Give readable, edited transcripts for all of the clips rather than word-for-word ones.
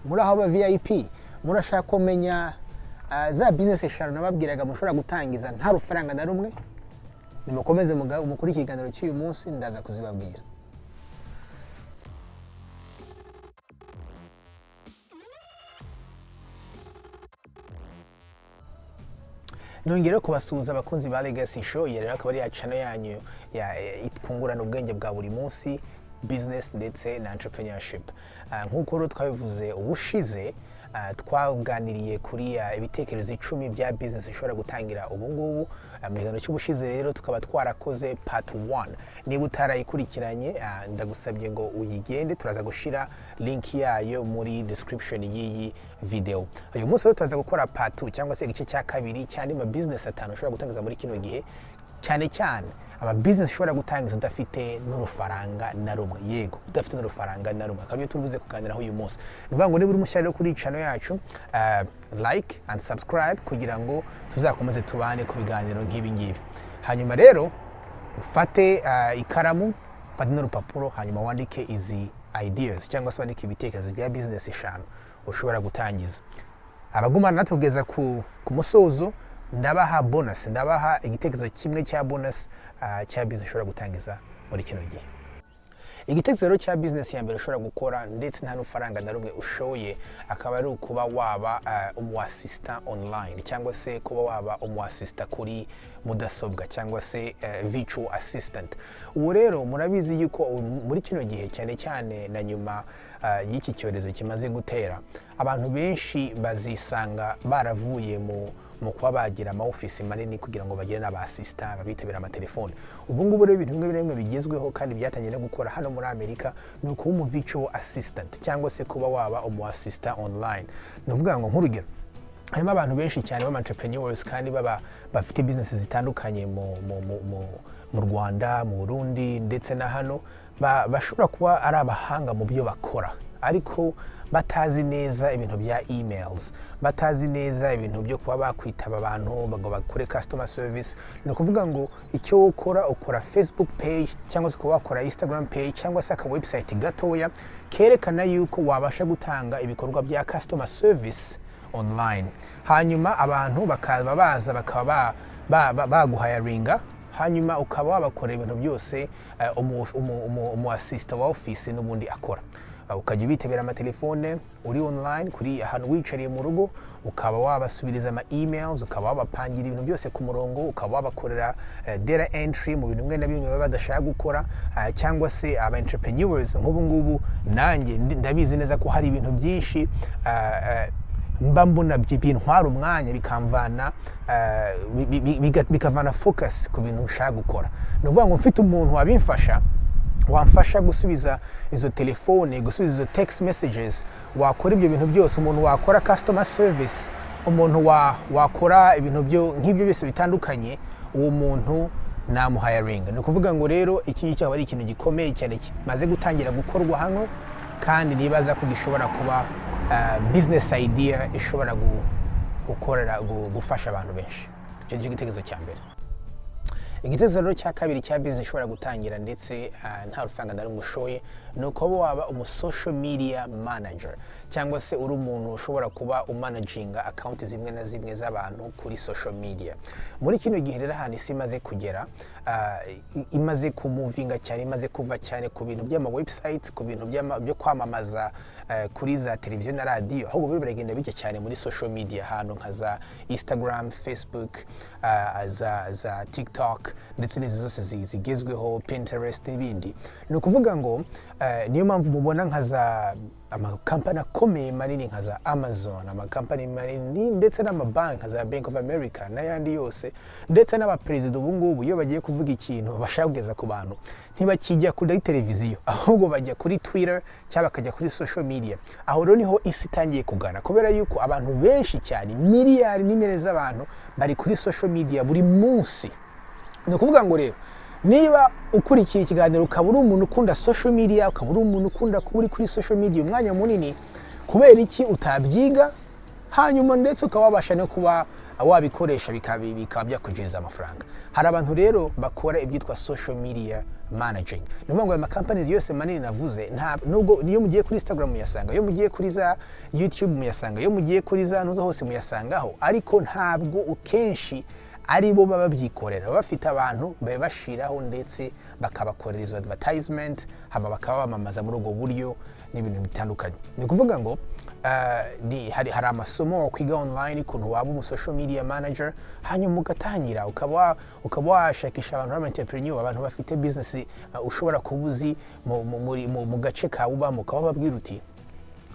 Muri aho aba VIP, murashaka kumenya za business eshanu nababwiraga mushobora gutangiza nta rufaranga na rumwe? Nimukomeze mukurikire ikiganiro cy'uyu munsi, ndaza kuzibabwira. Nongera kubasuhuza, abakunzi ba Legacy Show. Iyi rero akaba ari ya channel yanyu ya twungurana ubwenge bwa buri munsi, business ndetse na entrepreneurship. Nk'uko rero twabivuze ubushize, twaganiriye kuri ibitekerezo 10 bya business ushobora gutangira ubu ngubu. Mu kiganiro cy'ubushize rero tukaba twarakoze part 1. Niba utarayikurikiranye, ndagusabye ngo uyigende, turaza gushira link yayo muri description y'iyi video. Uyu munsi rero turaza gukora part 2, cyangwa se igice cya kabiri cy'andi ma business atanu ushobora gutangiza muri kino gihe, cyane cyane ama business ushobora gutangiza udafite n'urufaranga na rumwe. Yego, udafite n'urufaranga na rumwe, akaba ariyo turubuze kuganiraho uyu munsi. Ni ukuvuga ngo niba uri mushya rero kuri channel yacu, like and subscribe kugira ngo tuzakomeze tubane ku biganiro nk'ibi ngibi. Hanyuma rero ufate ikaramu, ufate n'urupapuro, hanyuma wandike izi ideas cyangwa se wandike ibitekerezo bya business eshanu ushobora gutangiza. Abagumana natwe kugeza ku musozo, ndabaha bonus, ndabaha igitekerezo kimwe cya bonus cya business ushobora gutangiza muri kino gihe. Igitekerezo rero cya business ya mbere ushobora gukora ndetse nta n'ufaranga na rumwe ushoye, akaba ari ukuba waba umu assistant online, cyangwa se kuba waba umu assistant kuri mudasobwa, cyangwa se virtual assistant. Ubu rero murabizi yuko muri kino gihe, cyane cyane na nyuma y'iki cyorezo kimaze gutera, abantu benshi bazisanga baravuye mu kuba bagira ama office manini kugira ngo bagire n'aba assistant babitabira amatelefone. Ubu ngubu rero ibintu bimwe na bimwe bigezweho kandi byatangiye no gukora hano muri Amerika ni ukuba umu virtual assistant, cyangwa se kuba waba umu assistant online. Ni ukuvuga ngo, nk'urugero, harimo abantu benshi cyane b'ama entrepreneurs kandi baba bafite business zitandukanye mu Rwanda, mu Burundi ndetse na hano, bashobora kuba ari abahanga mu byo bakora ariko batazi neza ibintu bya emails, batazi neza ibintu byo kuba bakwitaba abantu ngo bakore customer service. Ni ukuvuga ngo icyo ukora, ukora Facebook page, cyangwa se ukaba wakora Instagram page, cyangwa se aka website gatoya kerekana yuko wabasha gutanga ibikorwa bya customer service online, hanyuma abantu bakaba baza bakaba baguhayaringa, hanyuma ukaba wabakorera ibintu byose umu assistant wa office n'ubundi akora. Ukajya ubitabira amatelefone uri online, kuri ahantu wicariye mu rugo, ukaba wabasubiriza ama emails, ukaba wabapangira ibintu byose ku murongo, ukaba wabakorera data entry mu bintu bimwe na bimwe baba badashaka gukora, cyangwa se aba entrepreneurs nk'ubu ngubu nanjye ndabizi neza ko hari ibintu byinshi mba mbona bintwara umwanya, bikamvana bikavana focus ku bintu ushaka gukora. Ni ukuvuga ngo mfite umuntu wabimfasha, wamfasha gusubiza izo telefone, gusubiza izo text messages, wakora ibyo bintu byose, umuntu wakora customer service, umuntu wakora ibintu byo nk'ibyo byose bitandukanye, uwo muntu namuhayaringa. Ni ukuvuga ngo rero iki ngiki akaba ari ikintu gikomeye cyane kimaze gutangira gukorwa hano, kandi nibaza ko gishobora kuba business idea ishobora gukorera gufasha abantu benshi. Icyo ni cyo gitekerezo cya mbere. Igitekerezo rero cya kabiri cya business ushobora gutangira ndetse nta rufaranga na rumwe ushoye, ni ukuba waba umu social media manager, cyangwa se uri umuntu ushobora kuba umanaginga account zimwe na zimwe z'abantu kuri social media. Muri kino gihe rero, ahantu isi imaze kugera, imaze kumuvinga cyane, imaze kuva cyane ku bintu by'ama website, ku bintu byo kwamamaza kuri za televiziyo na radiyo, ahubwo biri biragenda bijya cyane muri social media, ahantu nka za Instagram, Facebook, za TikTok ndetse n'izi zose zigezweho, Pinterest n'ibindi. Ni ukuvuga ngo niyo mpamvu mubona nka za amakampani akomeye manini nka za Amazon, amakampani manini ndetse n'amabanki nka za Bank of America n'ayandi yose, ndetse n'abaperezida ubu ngubu iyo bagiye kuvuga ikintu bashaka kugeza ku bantu, ntibakijya kuri televiziyo, ahubwo bajya kuri Twitter cyangwa bakajya kuri social media. Aho rero niho isi itangiye kugana, kubera yuko abantu benshi cyane, miliyari n'imiliyari z'abantu, bari kuri social media buri munsi. Ni ukuvuga ngo rero niba ukurikiye ikiganiro ukaba uri umuntu ukunda social media, ukaba uri umuntu ukunda kuba uri kuri social media umwanya munini, kubera iki utabyiga, hanyuma ndetse ukaba wabasha no kuba Wabikoresha bikaba byakwinjiriza amafaranga. Hari abantu rero bakora ibyitwa social media managing. Ni ukuvuga ngo aya makampani yose manini navuze, nta nubwo niyo mugiye kuri Instagram muyasanga, iyo mugiye kuri za YouTube muyasanga, iyo mugiye kuri za ntuzo hose muyasangaho, ariko ntabwo kenshi ari bo baba babyikorera. Baba bafite abantu babibashiraho ndetse bakabakorera izo advertisement, hama bakaba bamamaza muri ubwo buryo n'ibintu bitandukanye. Ni ukuvuga ngo hari amasomo wakwiga online ukuntu waba umu social media manager, hanyuma ugatangira ukaba washakisha abantu b'aba entrepreneur, abantu bafite business ushobora kuba uzi mu gace kawe ubamo, ukaba wababwira uti: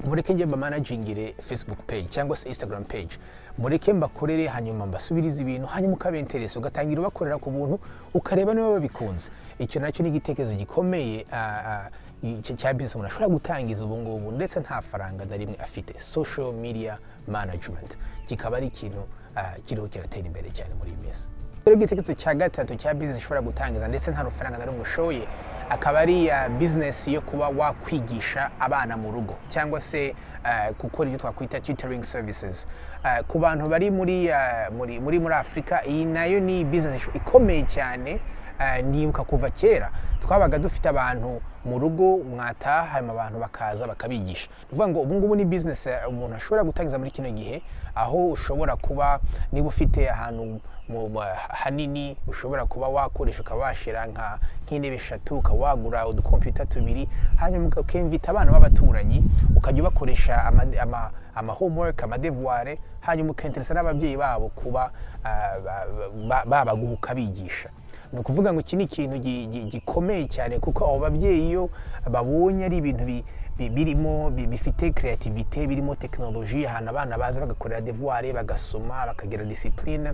"Mureke njye mbamanagingire Facebook page cyangwa se Instagram page, mureke mbakorere, hanyuma mbasubirize ibintu." Hanyuma ukabenteresa, ugatangira ubakorera ku buntu, ukareba niba babikunze. Icyo nacyo ni igitekerezo gikomeye cya business umuntu ashobora gutangiza ubu ngubu ndetse nta faranga na rimwe afite. Social media management kikaba ari ikintu kiriho kiratera imbere cyane muri iyi minsi. Rero igitekerezo cya gatatu cya business ushobora gutangiza ndetse nta rufaranga na rumwe ushoye akaba ari business yo kuba wakwigisha abana mu rugo cyangwa se gukora ibyo twakwita tutoring services. Ku bantu bari muri Afurika, iyi nayo ni business ikomeye cyane. Nibuka kuva kera twabaga dufite abantu mu rugo, mwataha hanyuma abantu bakaza bakabigisha. Ni ukuvuga ngo ubu ngubu ni business umuntu ashobora gutangiza muri kino gihe, aho ushobora kuba niba ufite ahantu hanini ushobora kuba wakoresha, ukaba washyira nk'intebe eshatu, ukaba wagura udukompiyuta tubiri, hanyuma ukemvita abana b'abaturanyi, ukajya ubakoresha ama homework, amadevoir, hanyuma ukenteresa n'ababyeyi babo kuba babaguha ukabigisha. Ni ukuvuga ngo iki ni ikintu gikomeye cyane, kuko abo babyeyi iyo babonye ari ibintu birimo bifite creativity, birimo tekinoloji, ahantu abana baza bagakorera devoir, bagasoma, bakagira discipline,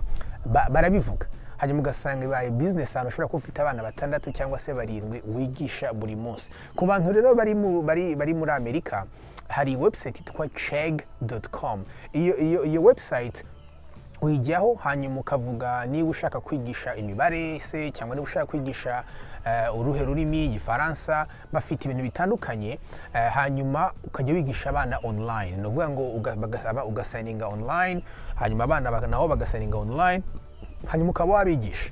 barabivuga. Hanyuma ugasanga ibaye business ahantu ushobora kuba ufite abana batandatu cyangwa se barindwi wigisha buri munsi. Ku bantu rero bari muri Amerika, hari website yitwa chegg.com. Iyo website uyijyaho, hanyuma ukavuga niba ushaka kwigisha imibare se cyangwa niba ushaka kwigisha uruhe rurimi, Igifaransa, bafite ibintu bitandukanye. Hanyuma ukajya wigisha abana online. Ni ukuvuga ngo ugasigninga online, hanyuma abana nabo bagasigninga online, hanyuma ukaba wabigisha.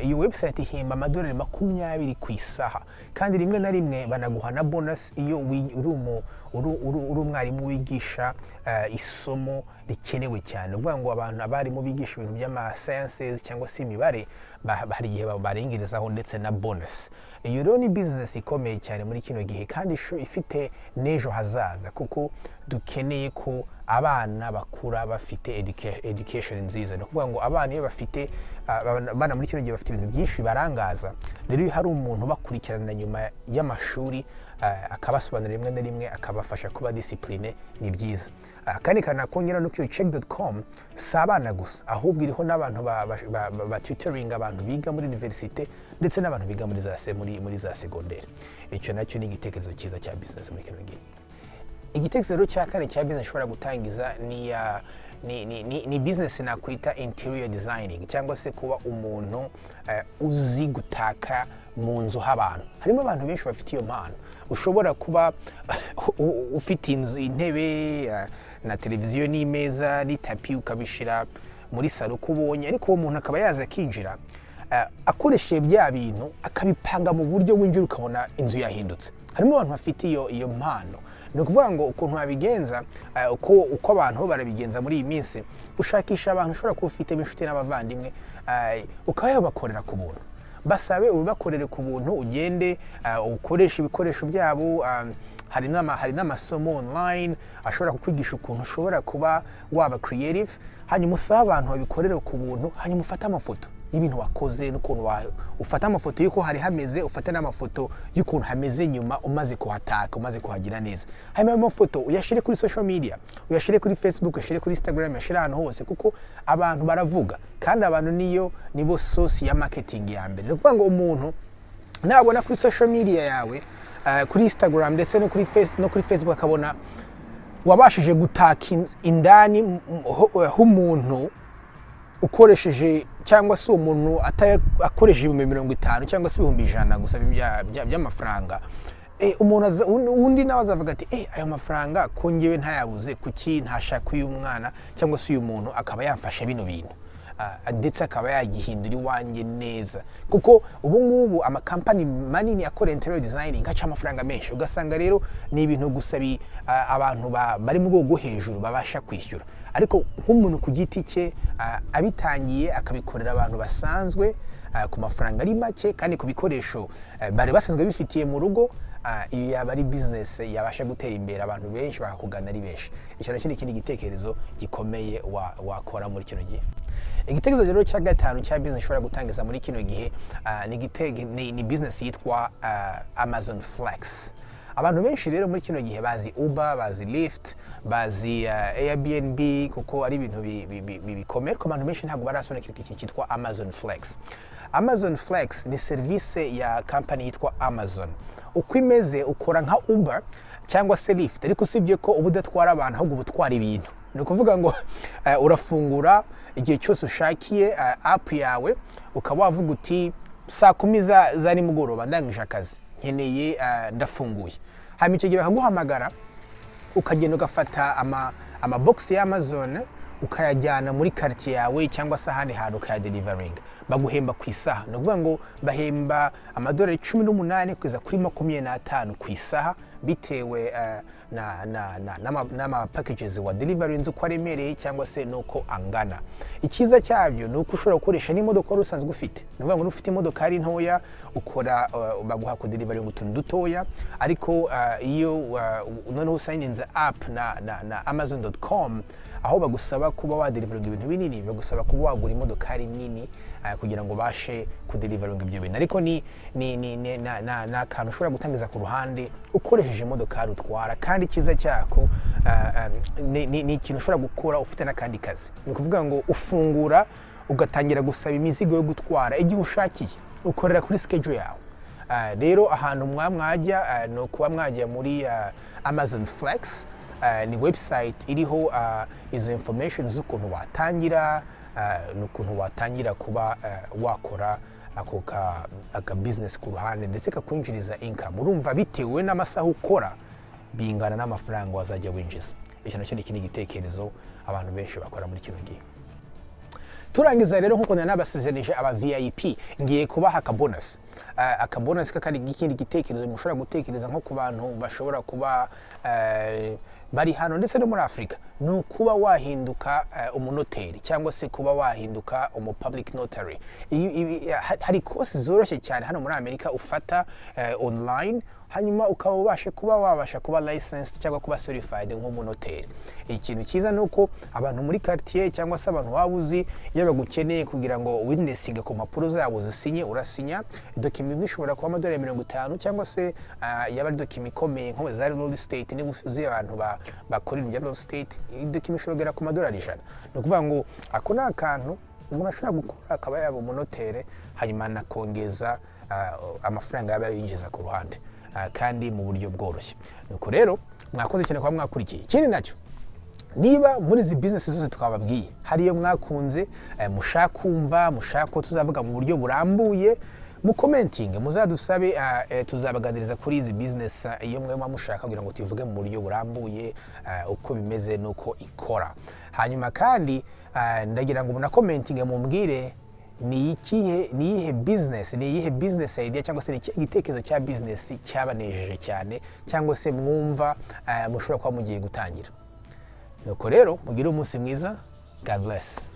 Iyo website ihemba amadolari 20 ku isaha, kandi rimwe na rimwe banaguha na bonus iyo uri umwarimu wigisha isomo rikenewe cyane. Ni ukuvuga ngo abantu, abarimu bigisha ibintu by'ama sciences cyangwa se imibare, hari igihe barengerezaho ndetse na bonus. Iyo rero ni business ikomeye cyane muri kino gihe kandi ifite n'ejo hazaza, kuko dukeneye ko abana bakura bafite education nziza. Ni ukuvuga ngo abana iyo bafite abana muri kino gihe bafite ibintu byinshi barangaza. Rero iyo hari umuntu ubakurikirana nyuma y'amashuri, akabasobanurira rimwe na rimwe, akabafasha kuba discipline, ni byiza. Akandi kantu nakongera nuko iyo chegg.com si abana gusa, ahubwo iriho n'abantu ba tutoring abantu biga muri universite ndetse n'abantu biga muri za segonderi. Icyo nacyo ni igitekerezo cyiza cya business muri kino gihe. Igitekerezo rero cya kane cya business ushobora gutangiza ni business nakwita interior designing, cyangwa se kuba umuntu uzi gutaka mu nzu h'abantu. Harimo abantu benshi bafite iyo mpano. Ushobora kuba ufite inzu, intebe na televiziyo n'imeza n'itapi, ukabishyira muri salo uko ubonye, ariko uwo muntu akaba yaza akinjira akoresheje bya bintu, akabipanga mu buryo winjira ukabona inzu yahindutse. Harimo abantu bafite iyo mpano. Ni ukuvuga ngo ukuntu wabigenza, uko abantu bo barabigenza muri iyi minsi, ushakisha abantu ushobora kuba ufite inshuti n'abavandimwe, ukaba yabakorera ku buntu. Basabe ubibakorere ku buntu, ugende ukoreshe ibikoresho byabo. Hari n'amasomo online ashobora kukwigisha ukuntu ushobora kuba waba creative. Hanyuma usabe abantu babikorere ku buntu, hanyuma ufate amafoto y'ibintu wakoze n'ukuntu ufate amafoto y'uko hari hameze, ufate n'amafoto y'ukuntu hameze nyuma umaze kuhataka, umaze kuhagira neza. Hanyuma ayo mafoto uyashyire kuri social media, uyashyire kuri Facebook, uyashyire kuri Instagram, uyashyire ahantu hose, kuko abantu baravuga, kandi abantu nibo source ya marketing ya mbere. Ni ukuvuga ngo umuntu nabona kuri social media yawe, kuri Instagram ndetse no kuri Facebook, akabona wabashije gutaka indani h'umuntu ukoresheje, cyangwa se uwo muntu akoresheje 50,000 cyangwa se 100,000 gusa by'amafaranga. Undi nawe azavuga ati: "Ayo mafaranga ko ngewe ntayabuze, kuki ntashaka uyu mwana cyangwa se uyu muntu akaba yamfasha bino bintu?" Ndetse akaba yagihindura iwanjye neza, kuko ubu ngubu amakampani manini akora interior designing aca amafaranga menshi, ugasanga rero ni ibintu gusa abantu bari mu rwego rwo hejuru babasha kwishyura. Ariko nk'umuntu ku giti cye abitangiye akabikorera abantu basanzwe ku mafaranga ari make kandi ku bikoresho bari basanzwe bifitiye mu rugo, iyo yaba ari business yabasha gutera imbere, abantu benshi bakakugana ari benshi. Icyo nacyo ni ikindi gitekerezo gikomeye wakora muri kino gihe. Igitekerezo rero cya gatanu cya business ushobora gutangiza muri kino gihe ni business yitwa Amazon Flex. Abantu benshi rero muri kino gihe bazi Uber, bazi Lyft, bazi Airbnb, kuko ari ibintu bikomeye, ariko abantu benshi ntabwo barasobanukirwa ikintu cyitwa Amazon Flex. Amazon Flex ni serivisi ya kampani yitwa Amazon. Uko imeze, ukora nka Uber cyangwa se Lyft, ariko usibye ko uba udatwara abantu, ahubwo uba utwara ibintu. Ni ukuvuga ngo urafungura igihe cyose ushakiye app yawe, ukaba wavuga uti: "Saa 10 za nimugoroba ndangije akazi, nkeneye, ndafunguye." Hanyuma icyo gihe bakaguhamagara, ukagenda ugafata amabogisi ya Amazon, ukayajyana muri quartier yawe cyangwa se ahandi hantu, ukayadeliveringa. Baguhemba ku isaha. Ni ukuvuga ngo bahemba amadolari 18 kugeza kuri 25 ku isaha, bitewe n'ama packages wa deliverinze uko aremereye cyangwa se n'uko angana. Icyiza cyabyo ni uko ushobora gukoresha n'imodoka wari usanzwe ufite. Ni ukuvuga ngo n'ufite imodoka ari ntoya, ukora baguha kudeliveringa utuntu dutoya. Ariko iyo noneho usigninze up na amazon.com, aho bagusaba kuba wadeliveringa ibintu binini, bagusaba kuba wagura imodokari nini kugira ngo ubashe kudeliveringa ibyo bintu. Ariko ni akantu ushobora gutangiza ku ruhande ukoresheje imodokari utwara. Kandi icyiza cyako ni ikintu ushobora gukora ufite n'akandi kazi. Ni ukuvuga ngo ufungura, ugatangira gusaba imizigo yo gutwara igihe ushakiye, ukorera kuri schedule yawe. Rero ahantu mwajya ni ukuba mwajya muri Amazon Flex. Ni website iriho izo information z'ukuntu watangira, n'ukuntu watangira kuba wakora ako aka business ku ruhande, ndetse kakwinjiriza income. Urumva, bitewe n'amasaha ukora bingana n'amafaranga wazajya winjiza. Icyo nacyo ni ikindi gitekerezo abantu benshi bakora muri kino gihe. Turangiza rero, nkuko nari nabasezeranije aba VIP, ngiye kubaha akabonus, akabonus kakandi k'ikindi gitekerezo mushobora gutekereza nko ku bantu bashobora kuba bari hano ndetse no muri Afurika. Ni ukuba wahinduka umunoteri cyangwa se kuba wahinduka umu public notary. Hari course zoroshye cyane hano muri Amerika ufata online, hanyuma ukaba ubasha kuba wabasha kuba licensed cyangwa kuba certified nk'umunoteri. Ikintu cyiza ni uko abantu muri quartier cyangwa se abantu waba uzi, iyo bagukeneye kugira ngo witnessinge ku mpapuro zabo zisinye, urasinya. Document imwe ishobora kuba amadolari 50, cyangwa se yaba ari document ikomeye nko za real estate, niba uzi abantu bakora ibintu bya real estate, document ishobora kugera ku madolari 100. Ni ukuvuga ngo ako ni akantu umuntu ashobora gukora, akaba yaba umunoteri, hanyuma anakongeza amafaranga yaba yinjiza ku ruhande, kandi mu buryo bworoshye. Nuko rero mwakoze cyane kuba mwakurikiye. Ikindi nacyo, niba muri izi business zose twababwiye hari iyo mwakunze, mushaka kumva, mushaka ko tuzavuga mu buryo burambuye, mucommentinge, muzadusabe, tuzabaganiriza kuri izi business iyo mwe muba mushaka kugira ngo tuvuge mu buryo burambuye uko bimeze n'uko ikora. Hanyuma kandi ndagira ngo munacommentinge, mumbwire ni iyihe business idea cyangwa se ni ikihe gitekerezo cya business cyabanejeje cyane, cyangwa se mwumva mushobora kuba mugiye gutangira. Nuko rero mugire umunsi mwiza. God bless.